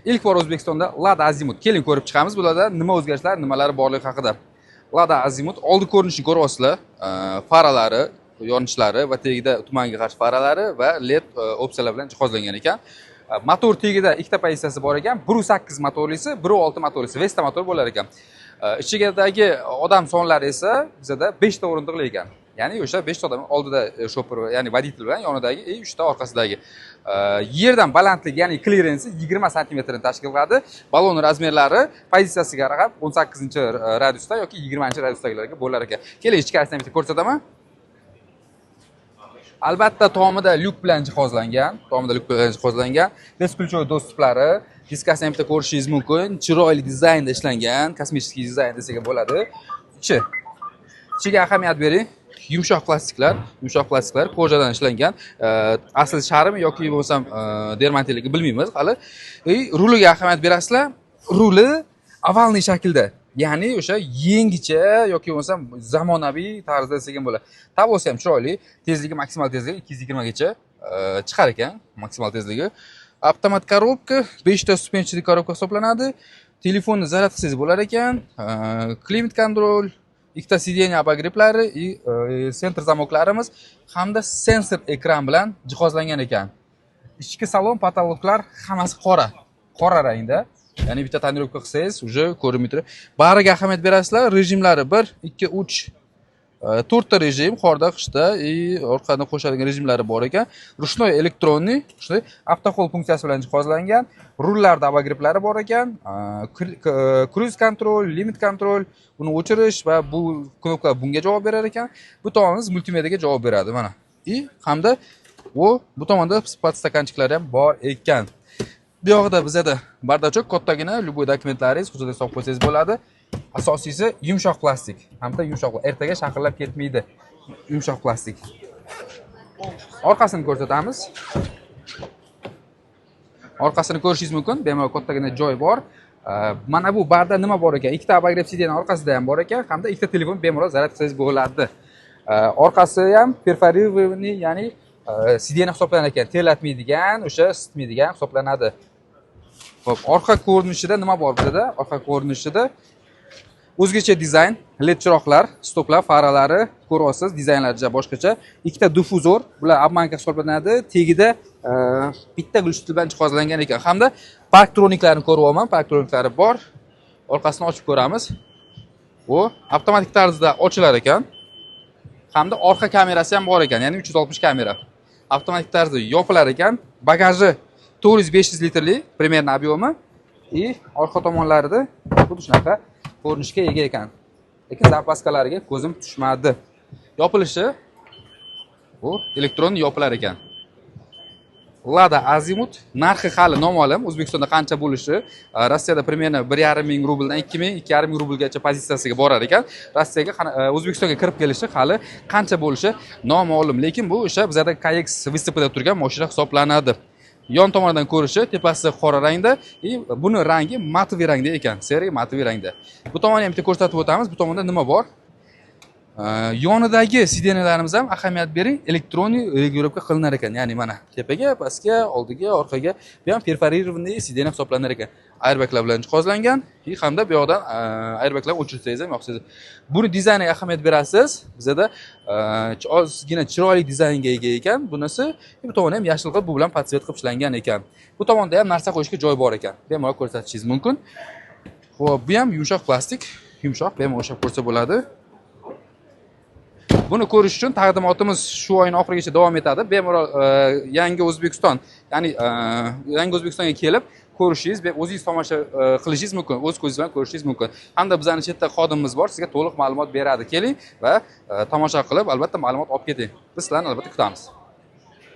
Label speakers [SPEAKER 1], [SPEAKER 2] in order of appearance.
[SPEAKER 1] Ilk bor O'zbekistonda Lada Azimut. Keling, ko'rib chiqamiz bularda nima o'zgarishlar, nimalari borligi haqida. Lada Azimut oldi ko'rinishini ko'ryapsizlar. Faralari, yonishlari va tagida tumanga qarshi faralari va LED opsiyalar bilan jihozlangan ekan. Motor tagida ikkita pozitsiyasi bor ekan. 1.8 motorlisi, 1.6 motorlisi, Vesta motor bo'lar ekan. Ichidagi odam sonlari esa bizada 5 ta o'rindiqli ekan. Ya'ni o'sha 5 ta odam oldida shopir, ya'ni водитель bilan yonidagi и 3 ta orqasidagi. Yerdan balandligi, ya'ni klirensi 20 santimetrni tashkil qiladi. Balon размер lari pozitsiyasiga qarab 18 radiusda yoki 20 radiusdagilarga bo'lar ekan. Keling, ichkarisini bitta ko'rsataman. Albatta, tomida lyuk bilan jihozlangan, tomida lyuk bilan jihozlangan. Бесключевой доступ lari, diskasini ham bitta ko'rishingiz mumkin. Chiroyli dizaynda ishlangan, космический dizayn desak ham bo'ladi. Ichi. Ichiga ahamiyat bering. Yumshoq plastiklar, yumshoq plastiklar кожа dan ishlangan. Asl charm yoki bo'lmasam dermantinligi bilmaymiz hali. И ruliga ahamiyat berasizlar. Ruli овальный shaklda. Ya'ni o'sha yengicha yoki bo'lmasam zamonaviy tarzda desak ham bo'ladi. Tablosi ham chiroyli, tezligi, maksimal tezligi 220 gacha chiqar ekan, maksimal tezligi. Avtomat коробка, 5 ta ступенчатый коробка hisoblanadi. Telefonni zaryad qilsangiz bo'lar ekan. Климат-контроль, ikkita сиденье обогрев lari и центр замок larimiz hamda sensor ekran bilan jihozlangan ekan. Ichki salon, потолок lar hammasi qora. Qora rangda. Ya'ni bitta тонировка qilsangiz, уже ko'rinmay turadi. Bariga ahamiyat berasizlar. Rejimlari 1, 2, 3, to'rtta rejim, qorda, qishda и orqadan qo'shadigan rejimlari bor ekan. Ручной электронный, shunday автохолд funksiyasi bilan jihozlangan. Rullarda обогрев lari bor ekan. Круиз контроль, limit контроль, uni o'chirish va bu knopka bunga javob berar ekan. Bu tomonimiz multimediaga javob beradi mana. И hamda bu tomonda подстаканчик lari ham bor ekan. Bu yog'ida bizada бардачок kattagina, любой dokumentlaringiz hujjatga solib qo'ysangiz bo'ladi. Asosiysi yumshoq plastik. Hamda yumshoq, ertaga shaqillab ketmaydi. Yumshoq plastik. Orqasini ko'rsatamiz. Orqasini ko'rishingiz mumkin. Bemalol kattagina joy bor. Mana bu barda nima bor ekan? Ikkita обогрев сиденье orqasida ham bor ekan, hamda ikkita telefon bemalol zaryad qilsangiz bo'ladi. Orqasi ham перфорированный, ya'ni сиденье hisoblanar ekan. Terlatmaydigan, o'sha isitmaydigan hisoblanadi. Xo'p, orqa ko'rinishida nima bor bizada? Orqa ko'rinishida o'zgacha dizayn, LED chiroqlar, stoplar, faralari ko'ryapsiz, dizaynlari juda boshqacha. Ikkita диффузор, bular обманка hisoblanadi. Tagida bitta глушитель bilan jihozlangan ekan. Hamda парктроник larni ko'ryapman, парктроник lari bor. Orqasini ochib ko'ramiz. Bu avtomatik tarzda ochilar ekan. Hamda orqa kamerasi ham bor ekan, ya'ni 360 kamera. Avtomatik tarzda yopilar ekan. Bagaji 400-500 litrli примерно объем i и orqa tomonlarida xuddi shunaqa ko'rinishga ega ekan. Lekin запаска lariga ko'zim tushmadi. Yopilishi bu elektron yopilar ekan. Lada Azimut narxi hali noma'lum. O'zbekistonda qancha bo'lishi, Rossiyada примерно 1,5 ming rubldan 2 ming, 2,5 ming rublgacha pozitsiyasiga borar ekan. Rossiyaga, O'zbekistonga kirib kelishi hali qancha bo'lishi noma'lum, lekin bu o'sha bizada KX выставка da turgan mashina hisoblanadi. Yon tomonidan ko'rishi, tepasi qora rangda и buni rangi матовый rangda ekan, серый матовый rangda. Bu tomonni ham bitta ko'rsatib o'tamiz. Bu tomonda nima bor? Yonidagi сиденье larimiz ham, ahamiyat bering, электронный регулировка qilinar ekan. Ya'ni mana tepaga, pastga, oldiga, orqaga, bu ham перфорированный сиденье hisoblanar ekan. Airbaglar bilan jihozlangan и hamda bu yoqdan airbaglar o'chirsangiz ham, yoqsangiz. Buni dizayniga ahamiyat berasiz. Bizada ozgina chiroyli dizaynga ega ekan bunisi. Bu tomoni ham yashil qilib, bu bilan подсвет qilib ishlangan ekan. Bu tomonda ham narsa qo'yishga joy bor ekan. Bemalol ko'rsatishingiz mumkin. Xo'p, bu ham yumshoq plastik, yumshoq, bemalol ushlab ko'rsa bo'ladi. Buni ko'rish uchun taqdimotimiz shu oyning oxirigacha davom etadi. Bemalol yangi O'zbekiston, ya'ni yangi O'zbekistonga kelib ko'rishingiz, o'zingiz tomosha qilishingiz mumkin, o'z ko'zingiz bilan ko'rishingiz mumkin. Hamda bizani chetda xodimimiz bor, sizga to'liq ma'lumot beradi. Keling va tomosha qilib, albatta ma'lumot olib keting. Biz sizlarni albatta kutamiz.